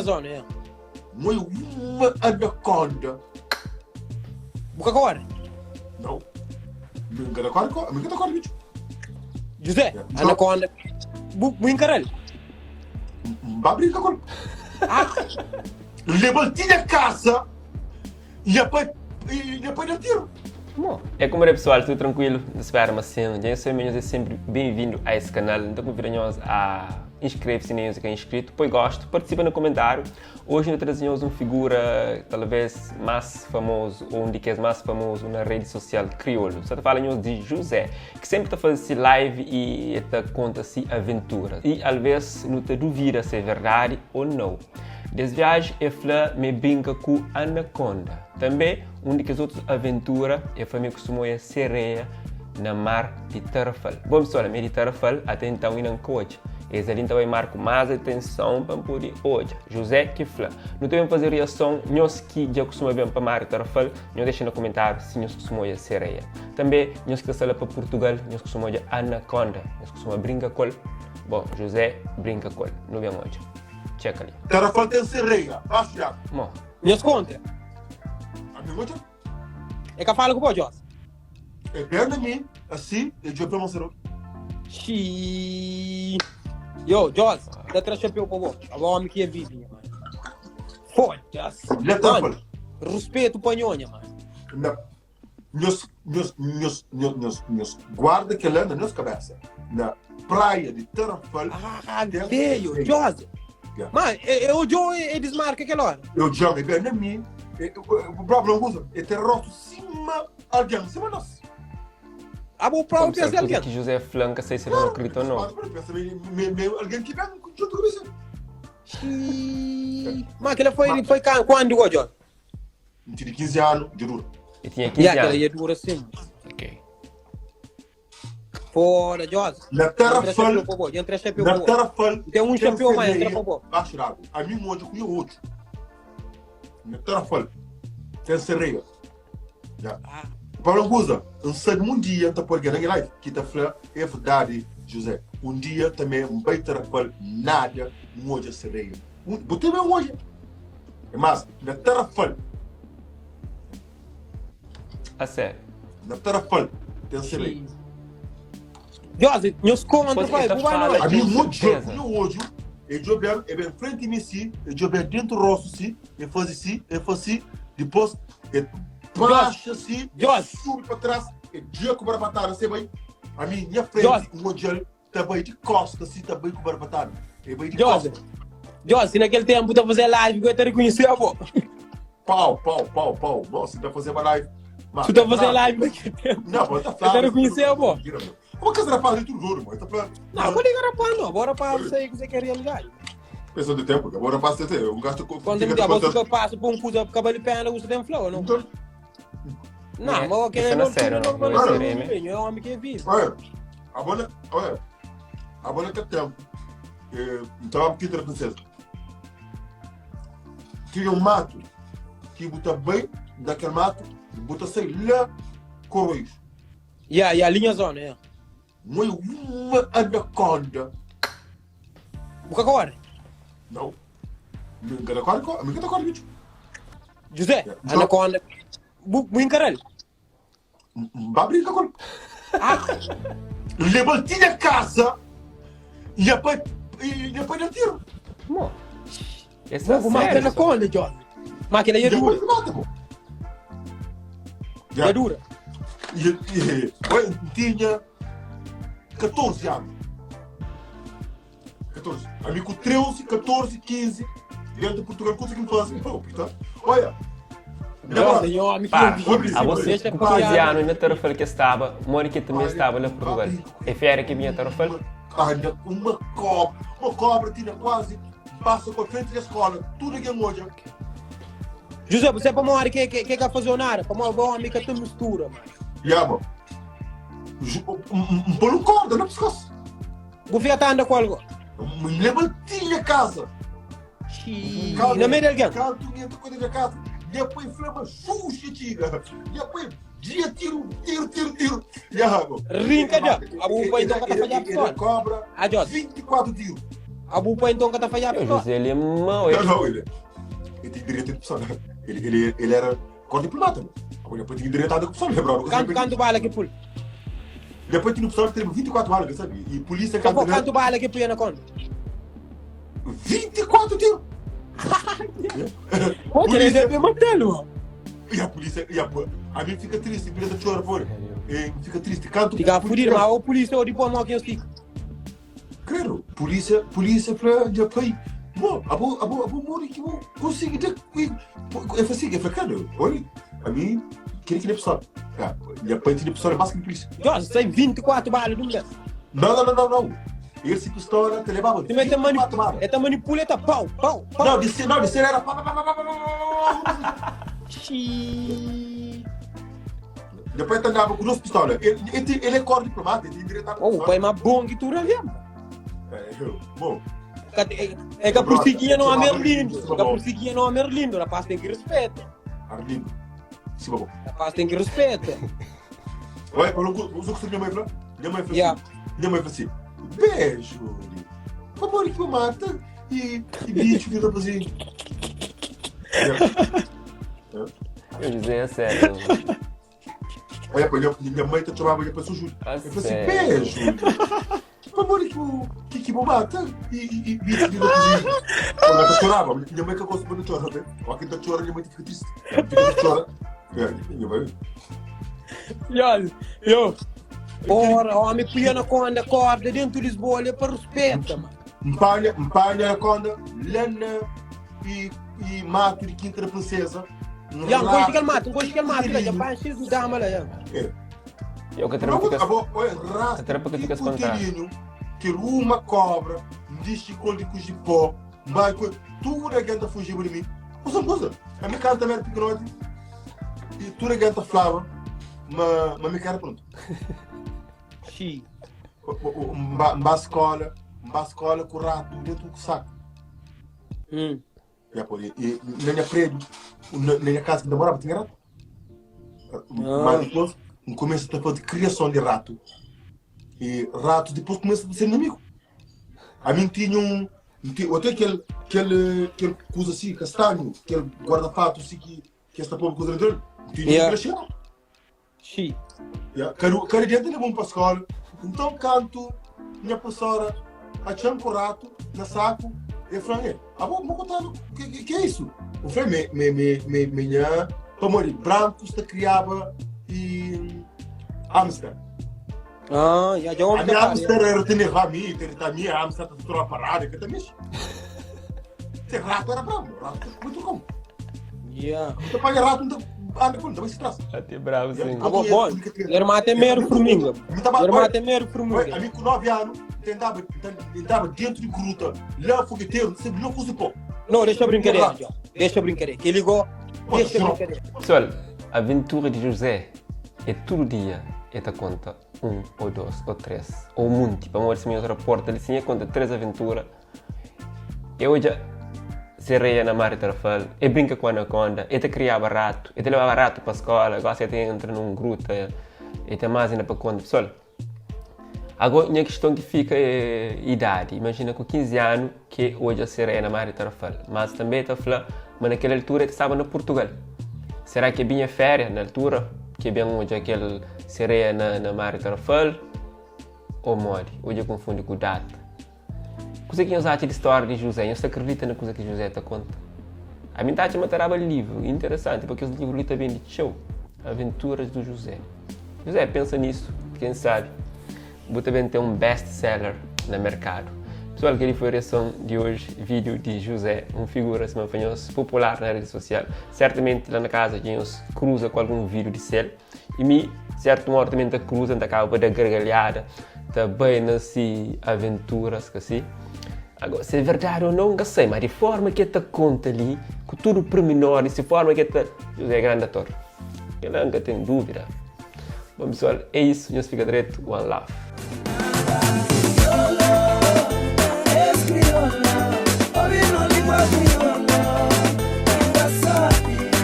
Zona, é. Moi uma anaconda. Bu ka kore? Não. Mi ka ta kore, ko- mi ka ta kore bicho. José, Yeah. anaconda. Bu, bu encaral? M ba brinca com ele. Ah, Leva-l tinha casa e a pai e a pai dá tiro. Bom, é como é pessoal, tudo tranquilo? Não espera, mas sim, já sou menos é sempre bem-vindo a esse canal. Então convido nós a inscrever-se nem que é inscrito, pois gosto, participa no comentário. Hoje nós trazemos uma figura talvez mais famoso ou um de que é mais famoso na rede social crioulo. Só te falo de José, que sempre está fazendo esse live e te conta se aventura. E às vezes não te duvida se é verdade ou não. Des viaji e fla ma e brinka ku anakonda. Tanbe, un di kes otus aventura e fla ma e kustuma oia sereia na mar di Tarrafal. Bon pesoal, ami é di Tarrafal, ate entãu inda N ka odja. Es ali N ta bai mar ku más atenson pa N pode odja. José ki fla. Nu ta ben faze riason, nhos ki dja kustuma ben pa mar di Tarrafal, nhos dexa na kumentáriu si nhos kustuma oia sereia. Tanbe, nhos ki ta sta la pa Purtugal, nhos kustuma odja anakonda, nhos kustuma brinka ku el? Bon, José brinka ku el. Nu ben odja. Txeka li. Tarrafal ten sereia baxu di agu. Mo. Nhos kontra. Ami odja. E ka fala ku bo, Jos. E ben na mi, asi, e djobe pa mostra. Xii. Yo, Jos, ta tra chapéu pa bo. Abo homi ki é vive, nha mano. Foda-se. Lê Tarrafal. Mano, respeito pa nhonha, mano. Na Nhos, nhos, nhos, nhos, nhos, nhos guarda kel-la na nhos kabésa. Na praia di Tarrafal. Ah, veio, Jose. Yeah. Mas é, é o Joe é, é desmarca aquela hora. Eu já me bem na mim. O próprio não usa. É ter rosto cima alguém, cima nós. Ah, o Como próprio sabe pensa kuza alguém. ki José fla, N ka sei se el acredita ou não. Pensa, me, me, me, alguém que vem junto com você. Xiii. Mas aquela foi, foi quando, Jose? N tene 15 anu, dja dura. E tinha 15 Yeah, aquela anu. ia dura sim. Ok. Fora, Jose. Na Entra Tarrafal, chapéu pa bo, entra chapéu na pa bo. Tarrafal, Tem um tem chapéu mais, entra sereia pa bo. baixo d'água. A mim hoje eu outro. Na Tarrafal, tem sereia. Yeah. Ah, Paulo Guza, não sabe um dia tá por na live que tá fla é verdade, José. Um dia também um vai Tarrafal nada, um hoje sereia. Um, botei bem hoje. Mas na Tarrafal, A sério. na Tarrafal, tem sereia. Jose, nhos contra, Pois, pai, ele bu tá vai fala- não. A mim, Com muito certeza. jogo, hoje, eu jogo é bem frente a mim, sim, eu jogo bem dentro do rosto, sim, eu faz assim, eu faz assim, depois, eu baixa assim, Jose. sube para trás, eu dia com barbatada, você vai, a minha frente, Jose. um modelo, também de costas, assim, também com barbatada, eu vai de Jose. costas, Jose, naquele tempo tá fazer live, eu te reconheci, avô. pau, pau, pau, pau, nossa, tá fazendo uma live. Mas, Tu tá fazendo live naquele tempo. Não, mas tá Eu te reconheci, avô. Como que esse rapaz é tudo duro, mano? Tá falando. Não, vou ligar rapaz, não. Agora rapaz, isso aí que você quer realidade. Pensando de tempo, agora rapaz, você um gasto com. Quando me dá, você que passa por um coisa, cabelo e perna, você tem flow, não? Então, Não, É, mas o que isso é não é sério, não. normal, Não é não, sério, não, é homem que é vivo. Olha, a bola, olha, a bola que tempo. Então, aqui da princesa. Tinha um mato que bota bem daquele mato, bota sei lá corroios. Yeah, yeah, linha zona, yeah. Moi uma anaconda. Bu ka kore? Não. Nunca da corre, nunca da corre, bicho. José, Yeah. anaconda. Bu, bu encaral? Ba brinca com. Ah, Levou tinha casa e depois e depois deu tiro. Mo. Esse é bu mata sério. anaconda, José. Mas aquela ia Depois dura. mata, pô. Ia dura. E, e, olha, tinha 14 anos. 14. Amigo 13, 14, 15. Dentro de Portugal, consegui fazer. Pô, tá? Olha. José, é homem que Pá, é vivo. a você Deixa com 15 piada. anos na Tarrafal que estava, Mônica também estava na Portugal. É férias que vinha a Tarrafal? Olha, uma cobra. Uma cobra tinha quase. Passa com a frente da escola. Tudo que é hoje. José, você é para uma hora que que que que fazer nada, para uma homem que te mistura, mano. Yeah, mano. Um, um, um, um corda no pescoço. Bu fica tá anda com algo. Me lembra tinha casa. Xiii, Na meio de alguém. Canto, entra coisa da casa. Depois flama, xuxa, tiga. Depois, dia, tiro, tiro, tiro, tiro. E a água. Rinca já. A buba então que tá fazendo Ele pistola. cobra Ah, José. 24 tiros. A bu pai nton ka ta fadjaba Yo, José ele é mau. Não, não, ele, ele tem direito de pessoa. Ele, ele, ele era cor diplomata. Agora depois tinha direito a pessoa, lembra? Canto, canto bala que pul. Depois tinha pessoa que teve 24 balas, sabe? E polícia canta. Canto bala que punha na conta. 24 tiros. Pô, polícia deve matá-lo. E a polícia, e a, a mim fica triste, a polícia chora, pô. E fica triste, canto. Fica a fudir, mas o polícia ou depois mal que eu fico. Claro, polícia, polícia fla dja pai, bo, abo, abo, abo modi ki bu konsigi da, e fla si, e fla, cara, oi, ami, kila ki nha pistola, ah, nha pai tinha pistola mas ki polícia. Djos, sai 24 bala dum bes. Não, não, não, não, não. Esse pistola te levava 24 balas. E ta manipula, e ta pau, pau, pau. Não, de ser, não, de ser era pá, pá, pá, pá, pá, pá, pá, pá. Xiii. Depois ele andava com duas pistolas. Ele, ele, ele é cor diplomata, ele direito Oh, o pai mais bom que tu mesmo. É, bom. É que a porciguinha não é Merlindo. É que a porciguinha não é Merlindo. Rapaz tem que respeitar. Arlindo. Sim, bom. Rapaz tem que respeitar. Olha, falou com o que minha mãe falou. Minha mãe falou assim. Minha mãe falou assim. Beijo. Por favor, que me mata. E, e bicho que eu tô assim. Eu dizia é sério. Olha, minha, minha mãe te chamava para o Júlio. Eu falei assim, pé, Júlio. Por que o que que mata e e e bicho de Ela chorava, minha mãe que gosta de chorar, né? Ou quem tá chorando, minha mãe fica triste. Fica chora. É, minha mãe. Yo, yo. Ora, homem, punha na conda, corda dentro de Lisboa, olha para respeita, mano. Mpalha, mpalha na conda, lana e, e mato de Quinta da Princesa. Ya, um gosto que ele mata, um gosto que ele mata, já vai encher de dama lá, já. É. Eu que Não, fica abo, olha, rasta, que fica cuteirinho, que uma cobra, um disco de cujipó, vai, tudo a gente fugiu de mim. Ouça uma coisa, a minha casa também era pequenote, e tudo a gente falava, mas, mas minha cara pronto. Xi. Mba escola, mba escola com o rato dentro do saco. Hum. Yeah, pô, e, e na minha prédio, na, na minha casa que eu morava, tinha rato. Ah. Mas depois, começa a fazer criação de rato. E rato depois começa a ser inimigo. A mim tinha um. Até aquele, aquele, aquele coisa assim, castanho, aquele guarda-fato assim que, que esta pobre coisa dentro. Tinha Yeah. um crescendo. Xi. Yeah. Cada, cada dia tinha bom para a escola. Então canto, minha professora, a com rato, na saco, e falei, ah, bom, vou contar, que, que, que é isso? Eu falei, me, me, me, me, minha, para branco, se criava e hamster. Ah, já já A homem minha tá hamster era tinha a mim, tinha a minha hamster tá toda parada, que também. Esse rato era bravo, rato muito como. Yeah. Então paga rato, não anda com, também se traz. Até bravo, sim. Ah, bom, bom. Irmã tem medo formiga. Irmã tem medo Oi, formiga. a mim com 9 anos, tentava, tentava dentro de gruta, lá fogueteiro, sempre não fosse pó. Não, deixa a brincadeira, João. Deixa a brincadeira. Que ligou, deixa a brincadeira. Pessoal, a aventura de José é todo dia é te conta um ou dois ou três ou muito. Para morrer se minha reporta ali sim, conta três aventuras. Eu já sereia na mar Tarrafal, e brinca com a anaconda, e te criava rato, e te levava rato para a escola, agora você entra num gruta, e te mais ainda para conta. Pessoal, agora a questão que fica é idade. Imagina com 15 anos que hoje a sereia na mar Tarrafal, mas também está falando, mas naquela altura ele estava no Portugal. Será que é bem a férias na altura? Que é bem hoje aquele sereia na, na mar Tarrafal? Ou mori? Hoje eu confundo com data. Coisa que nós acha de história de José, nós acredita na coisa que José te conta. A mim tá a matar livro, interessante, porque os livros ali também de show. Aventuras do José. José, pensa nisso, quem sabe. Vou também ter um best-seller no mercado. Pessoal, aquele foi a reação de hoje, vídeo de José, um figura assim, popular na rede social. Certamente lá na casa a gente cruza com algum vídeo de céu. E me, certo modo, também tá cruza, tá acaba da gargalhada, tá bem nesse aventuras que assim. Agora, se é verdade ou não, nunca sei, mas de forma que te conta ali, com tudo pormenor, de forma que te... José é grande ator. Eu nunca tenho dúvida. Bom, pessoal, é isso. Nós fica direito. One love.